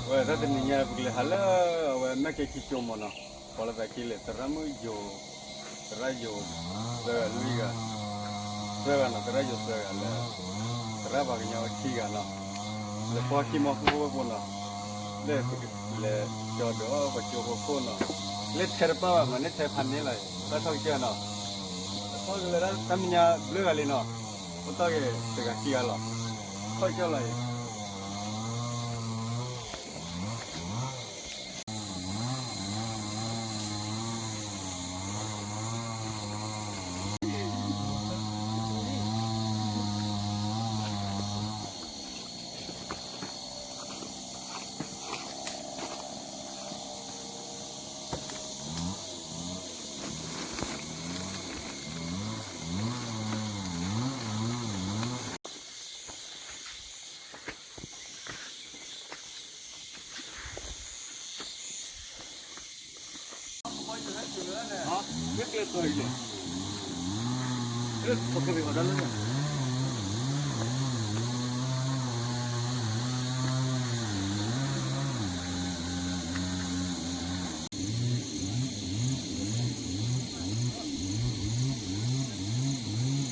ဝဲတၢ်တနံၤညါပကလဲၤဟးလၢ အဝဲမ့ၢ်ကဲခံကၠိမးနီၤ, ကိးလၢသးခံလဲၣ် သရၣ်မုၣ်ယိၤ, သရၣ်ယိၤ, သၢဂၤလွံၢ်ဂၤ, သၢဂၤနီၤ သရၣ်ယိၤသၢဂၤလၢ သရၣ်ပှၤကညီခံဂၤနီၤ, လဲၤဖီခံမီၤဃိဝဲပူၤနီၤ, လၢပကလဲၤကၠီဒီးပှၤကၠိဖိခိၣ်နီၤ, လၢထဲတပၢ်ဘၣ်မး လၢထဲဖးန့ၣ်လီၤ, တၢ်ထီၣ်ကစၢၢ်နီၤ, ထီၣ်ကလဲၤတၢ်တၢ်မဲာ်ညါဘျၢဂၤလံနီၤ, အိၣ်တ့ၢ်က့ၤတဂၤခံဂၤလီၤ, ထီၣ်ကစၢၢ်လီၤအ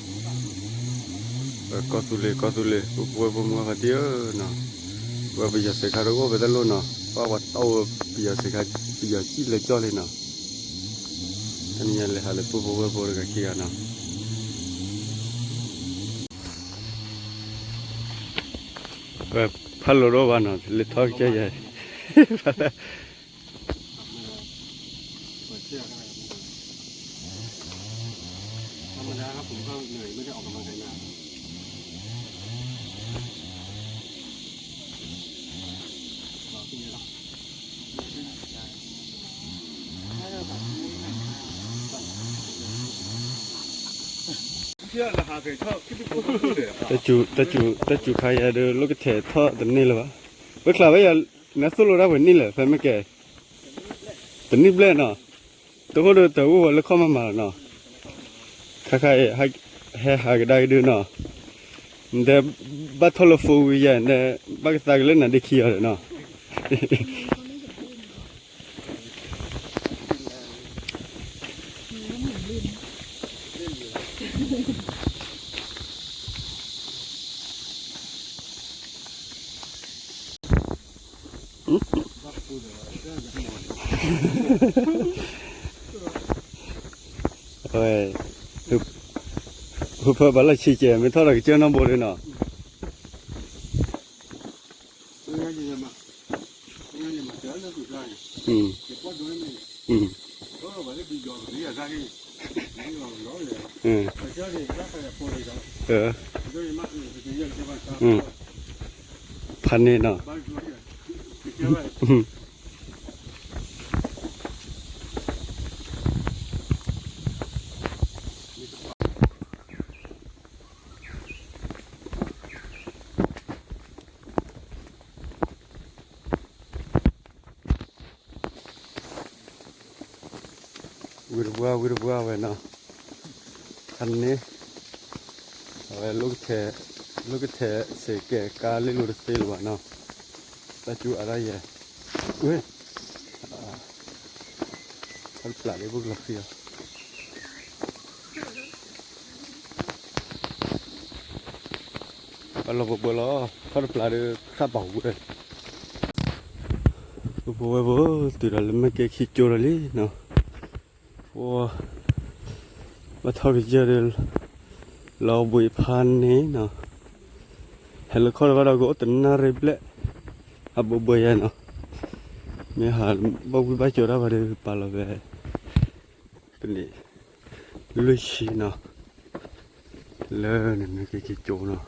ံၤ ကီၢ်သူလ့ၤ ကီၢ်သူလ့ၤ ပဝဲၢ်ဖိမုၣ်ဂၤဖါတံၢ်ဧၢနီၤ, ပဝဲပယီၤစဲးခါတအိၣ်ဖဲတၢ်လိၣ်နီၤ, ပှၤပှၤတီၢ်ဝဲပယီၤစဲးခါ, ပယီၤစံၣ်လဲၤကၠီလံနီၤ, တနံၤညါလဲၤဟးလၢပဝဲၢ်ဖိတဂၤခံဂၤနီၤ, ဖးလိာ်တအိၣ်ဘၣ်နီၤ လဲၤထီၣ်ကစၢၢ်ယၤ တၢ်စူၤခါယၤဒီး လိၣ်ကထဲးထီၣ်တန့ၢ်လၢၤဘၣ်, ဝဲချးဝဲယၤ နသိၣ်လိတၢ်ပှဲၤနံၣ်လဲၣ် ဖဲမ့ၢ်ကဲ တနံၣ်ဘျဲၣ်နီၤ, တဃိဒီးတအိၣ်ဝဲလၢခီၣ်မးမးလီၤနီၤ, ခါခါအံၤ ဟဲဟးကဒါကဒုနီၤ, နတဲဘၣ်ထီၣ်လၢ four wheel ယၤ နတဲ ဘၣ်ကသးက့ၤလၢနၤဒ့ခံအီၤဒီးနီၤ ဝဲ, ဟူးဖၢဘၣ်လီၢ်ဆံးကဲ မ့ၢ်ထီၣ်ဒီးကစၢၢ်နီၢ်ဘိလံနီၤ, ဖးန့ၢ်နီၤ ဝံၤတပှၢ် ဝံၤတပှၢ်ဝဲနီၤ, ဖးန့ၢ်, အဝဲ လိၣ်ကထဲးစ့းကဲးကါလ့လိာ်တသ့လၢၤဘၣ်နီၤ, တၢ်စူၤအါဒၣ်ယဲ, ဝဲ, ထီၣ်တပျးလံ ပကလီၤဃံၤအီၤ ပလီၤပှဲၤပှဲၤလီၤ ထီၣ်တပျးဒီး ခၣ်ပာ်ဝဲ, ပဝဲပတုၤဒီးလၢမ့ၢ်ကဲခံကၠိဒီးလံနီၤ, ပ, ဘၣ်ထီၣ်ကစၢၢ်ဒီး လီၤဘှံးဖးန့ၣ်နီၤ, ဟဲလၢခီၣ်တဘၣ်ဒီးကအိၣ်တနၣ်ရံၣ်ဘျဲၣ်, အဘိဘၢယဲနီၤ, မ့ၢ်ဟးဘၣ်ဝံၣ်ဘၣ်ကၠိတၢ်ဘၣ်ဒီး ပာ်လီၤဝဲ, ပန့ၣ်, လွံၢ်ဆံနီၤ, လၢနမ့ၢ်ကဲခံကၠိနီၤ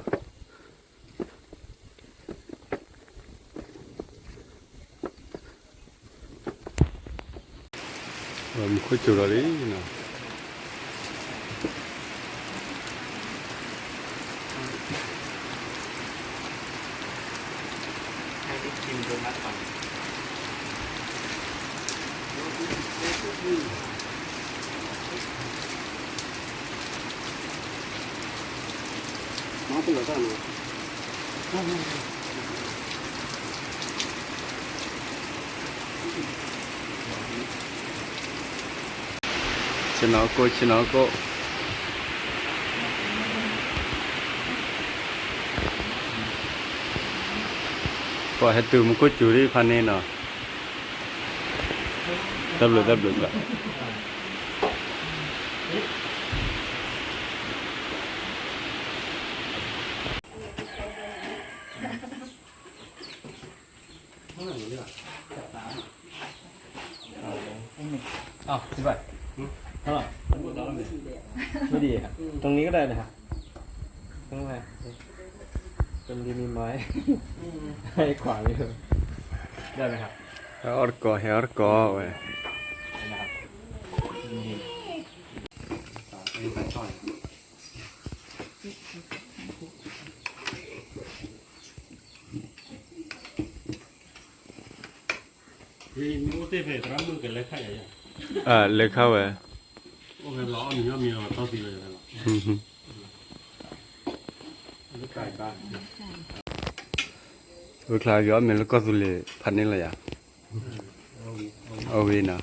မူခိၣ်ကၠိၤဒီးလံနီၤ, မၤပလီၢ်တၢ်နီၤ. ဆ့ၣ်နီၤကိၣ် ဆ့ၣ်နီၤကိၣ်, ပှၤဟဲတုၤမူခိၣ်စူၤဒ်ဖးန့ၣ်နီၤ, တၢ်ဘျုး တၢ်ဘျုးဘၣ်. เอาที่บ้าน ไม่ดีครับ ตรงนี้ก็ได้นะครับ ข้างใน ตรงที่มีไม้ ให้ขวางอยู่ ได้ไหมครับ ဟဲအီၣ်တကိး ဟဲအီၣ်တကိးဝဲ นะครับ အိၣ်တ့ၢ်ဖဲသရၣ်မုၣ်ကလဲၤခါယၤယၤ, လဲၤခါဝဲ, အိၣ်ဖဲလီၤအီၣ်မ့ၤအီၣ်မ့ၤလီၤတီၢ်သံလီၤယၤလီၤ, ဝဲကျါက့ၤအီၣ်မ့ၤလၢကီၢ်သူလ့ၤဖးန့ၣ်လီၤယၤ, အဝဲနီၤ.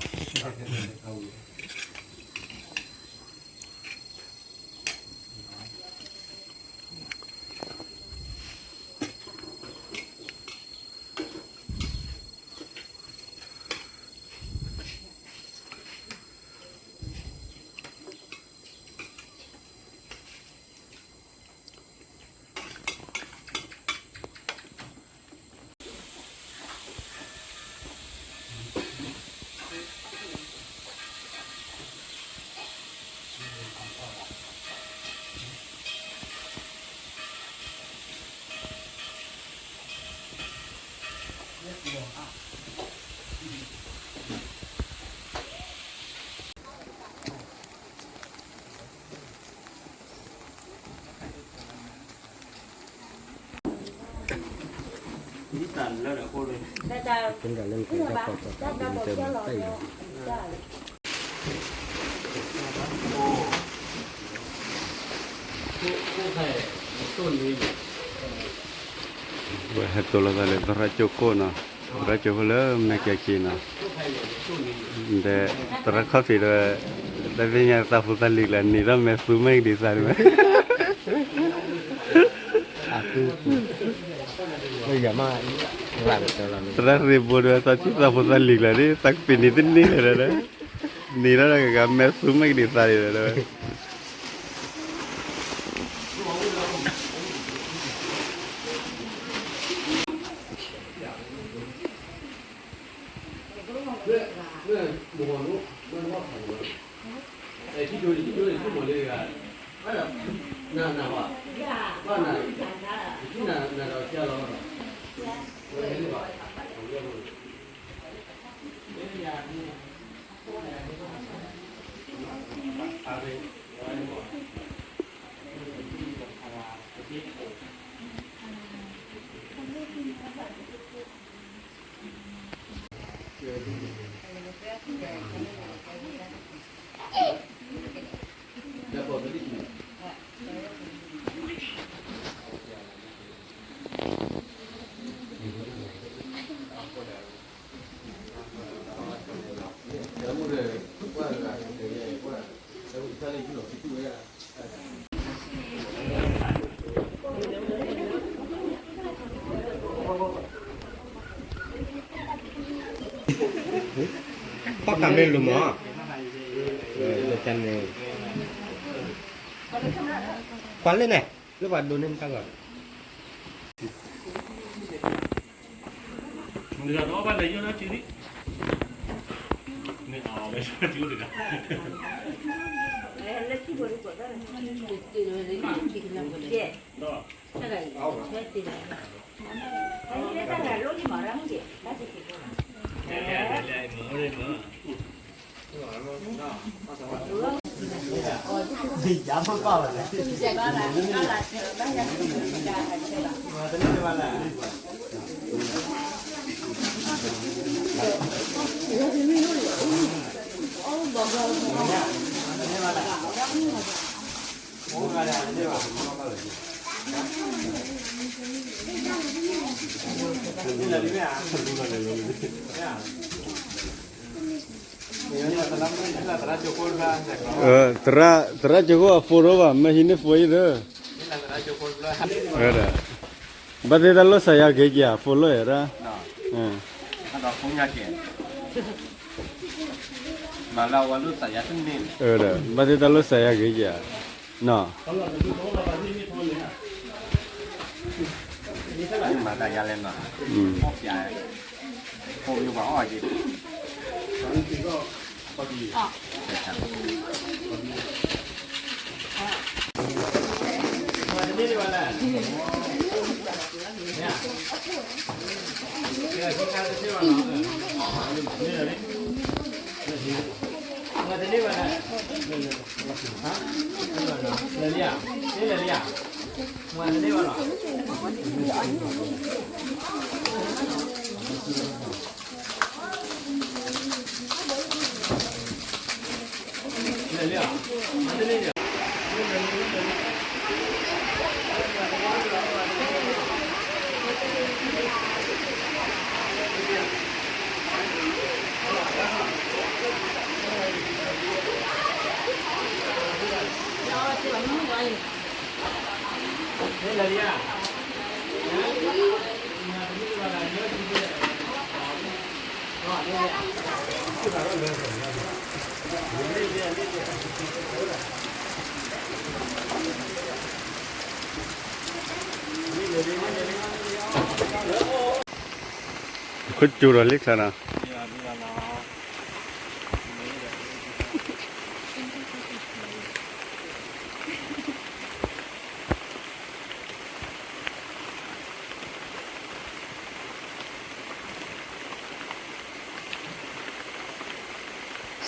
ဝဲဟဲတိၤလိာ်သးလၢသရၣ်ကၠိခိၣ်နီၤ, သရၣ်ကၠိခိၣ်လၢမဲာ်ကက့ၤနီၤ, ဒီး သရၣ်ခီၣ်ဖံးဒီး တၢ်သ့ၣ်ညါသးဖိသးလံၤကျါ နံၤထီၣ်မဲာ်သူမဲာ်ကဒံးသးန့ၣ်ဝဲ, သရၣ်ရ့ၣ်ဘိဒီး သးထံၣ်သးဖိသးလံၤကျါန့ၣ် သးကပ့ၤနံၤတန့ၢ်လၢၤဒီး နံၤထီၣ်တဂၤဂၤမဲာ်သူမဲာ်ကဒံးသးန့ၣ်ဒီး ပီၢ်ကးမ့ၢ်လူၤမး, ကွၢ်လၢန့ၣ် လၢပှၤဒိးန့ၢ်တၢ်ဂီၤ သရၣ်ကၠိခိၣ်အ phone ဘၣ် မ့ၢ်ဟံးန့ၢ် phone အံၤသၢ, ဘၣ်သ့ၣ်တၢ်လိၣ်စးယါဂ့ၤက့ၤဧါ phone လိၣ်ဧါ, ဒီး ဘၣ်သ့ၣ်တၢ်လိၣ်စးယါဂ့ၤက့ၤဧါ, နီၤ မၤတၢ်ယါလဲၣ်နီၤ, အီၣ်ပျး, ဖိမ့ၢ်ပှၤအီၣ်က့ၤ, ခိၣ်ကၠိဒီးလံချါနီၤ.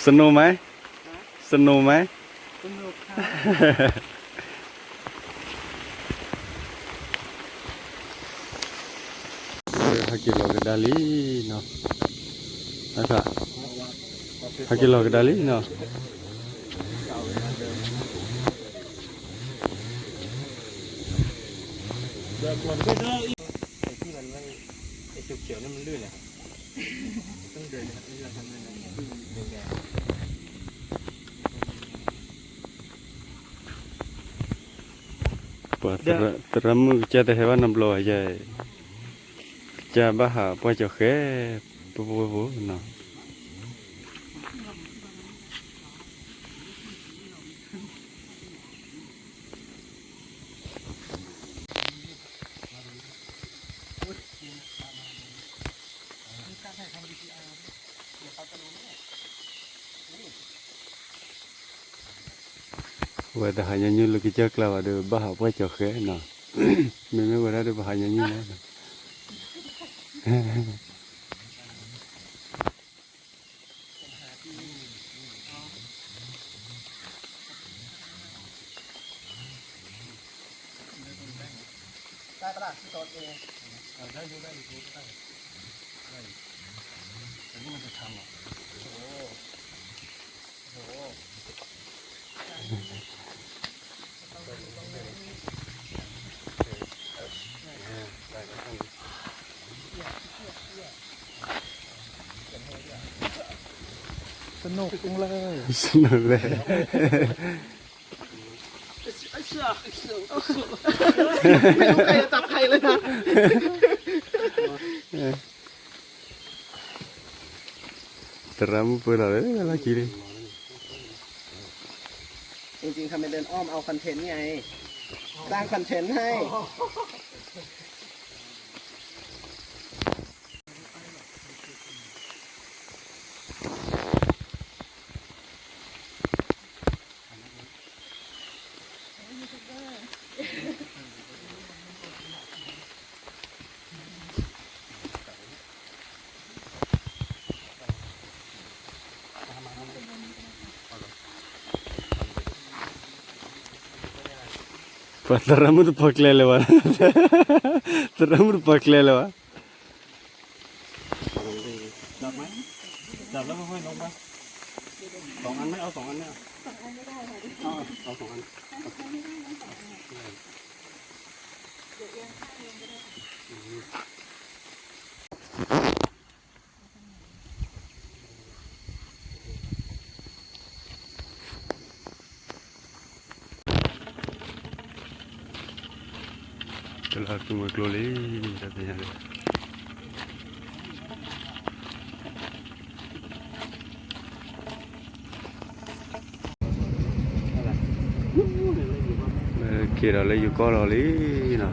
สนุกไหม สนุกไหม ဟဲက့ၤလီၤကဒါလံနီၤ, ဟဲက့ၤလီၤကဒါလံနီၤ. ပှၤသရၣ်မုၣ်ကစၢ်တဟဲဘၣ်နီတဘျီဘၣ်ယဲ, ကစၢ်ဘၣ်ဟးပှၢ်ကၠီၤဃဲ, ပပပနီၤ. ဝဲတဟးညီနုၢ်လၢကစၢ်ကျါဘၣ်ဒီး ဘၣ်ဟးပှၢ်ကၠီၤဃဲနီၤ, မ့မ့ၢ်ဝဲဒၣ်ဒီးပဟးညီနုၢ်မးနီၤ. สนุกจังเลย สนุกเลย ไม่รู้ใครจะจับใครเลยนะ သရၣ်မုၣ်ပၢလီၤလၢလီၢ်ခံလံ. จริงๆ ทำเป็นเดินอ้อมเอาคอนเทนต์ไง สร้างคอนเทนต์ให้ ပှၤသရၣ်မုၣ်တပီၢ်ကျဲလၢၤဘၣ်, သရၣ်မုၣ်တပီၢ်ကျဲလၢၤဘၣ်. จับไหม จับแล้วค่อยลงไป สองอันไหม เอาสองอันไหม เอา เอาสองอัน เดี๋ยวเอียงข้างลงก็ได้ค่ะ อืม โอเค လၢသူမွဲကျိလံ, တၢ်သ့ၣ်ညါလံ. က့ၤဒီးလၢယိၤကီၢ်လီၤလံနီၤ.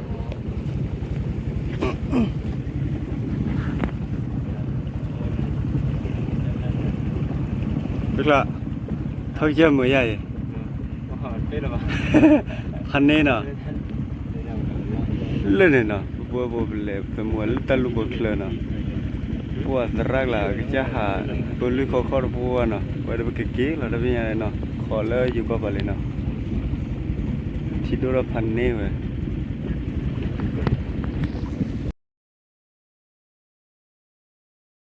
ပကျါ, ထီၣ်ကစၢၢ်မုာ်ယါအံၤ, ဖးန့ၢ်နီၤ. လၢန့ၣ်နီၤ ပပှၤပလဲၤပမုၢ်လၢတၢ်လူၢ်ပိာ်ချၢနီၤ, ပှၤသရၣ်ကျါကစၢ်ဟး ပလုၢ်ခီခီၣ်တပှၤနီၤ, ဝဲဒီးပကက့ၤလီၤတၢ်ပညါနီၤ, ခီလၢယိၤကီၢ်ပၤလံနီၤ, ထံဒိၣ်ထီၣ်ဖးန့ၢ်ဝဲ